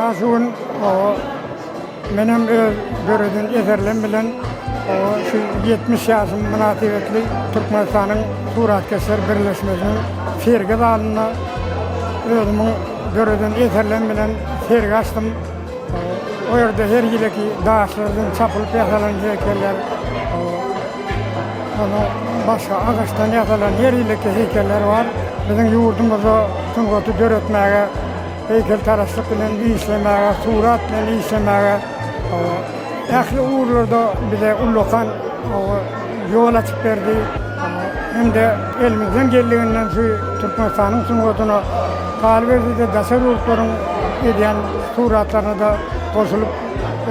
Ynha şu gün menem öz döreden eserlerim bilen şu 70 ýaşym mynasybetli Türkmenistanyň Suratkeşler birleşmesiniň sergi zalynda özümiň döreden eserlerim bilen sergi açdym. O ýerde her ýylky daşlardan çapylyp ýasalan heýkeller, ondan başga agaçdan ýasalan her ýylky heýkeller bar. Biziň ýurdumyzda sungaty döretmäge, heýkeltaraşlyk bilen işlemäge, surat bilen işlemäge ähli ugurlarda bize ullakan ýol açyp berdi. Hem-de elimizden geldiginden şu Türkmenistanyň sungatyna galyberse-de daşary ýurtlaryň edýän suratlaryna-da goşulyp,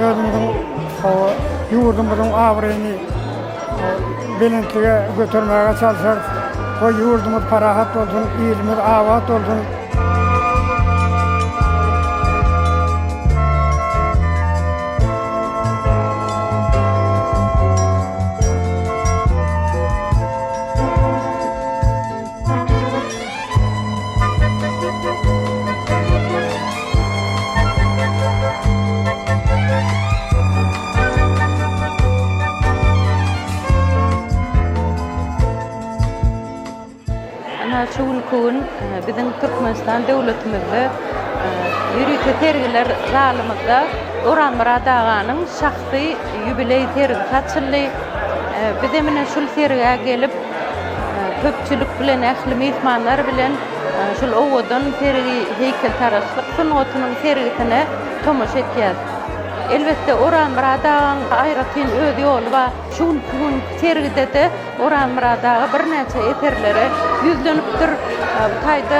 özümiziň ýurdumyzyň abraýyny belentlige götermäge çalşarys. Goý, ýurdumyz parahat bolsun, ilimiz abat bolsun! Ynha, şu günki gün biziň Türkmenistan döwletimizde ýörite sergiler zalymyzda Orazmyrat aganyň şahsy ýubileý sergisi açyldy. Bizem ine şul sergä gelip, köpçülik bilen, ähli myhmanlar bilen şul owadan sergi, heýkeltaraşlyk sungatynyň sergisine tomaşa etýäs. Elbetde, Orazmyrat agaň aýratyn öz ýoly bar. Şu günki gün sergide-de Orazmyrat aga birnäçe eserlere ýüzlenipdir. Bu taýda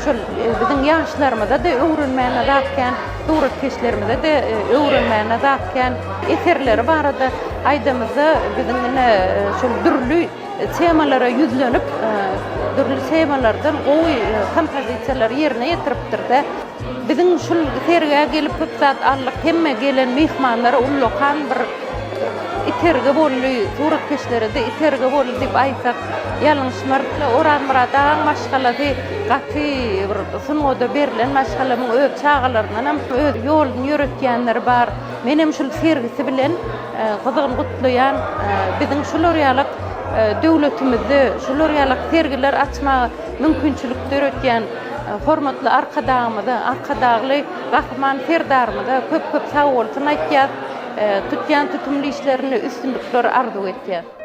şol biziň ýaşlarymyza-da öwrenmäne zat kän, suratkeşlerimize-de öwrenmäne zat kän. Eserleri barada aýdamyzda biziň ine şol dürli temalara ýüzlenip, dürli temalardan gowy kompozisiýalary ýerine ýetiripdir-de. Biziň şul sergä gelip köp zat aldyk. Hemme gelen myhmanlara ullakan bir itergi boldy, suratkeşlere-de itergi boldy diýip aýtsak ýalňyşmarys. Orazmyrat agaň maşgalasy gaty bir sungata berlen maşgala. Muň öz çagalaryndanam öz ýoluny ýöretýänleri bar. Menem şul sergisi bilen gyzgyn gutlaýan. Biziň şular ýalak döwletimizde şular ýalak sergiler açmaga mümkinçilik döretýän Hormatly Arkadagymyza, Arkadagly Gahryman Serdarymyza köp-köp sagbolsun aýtýas. Tutýan tutumly işlerinde üstünlikler arzuw etýäs.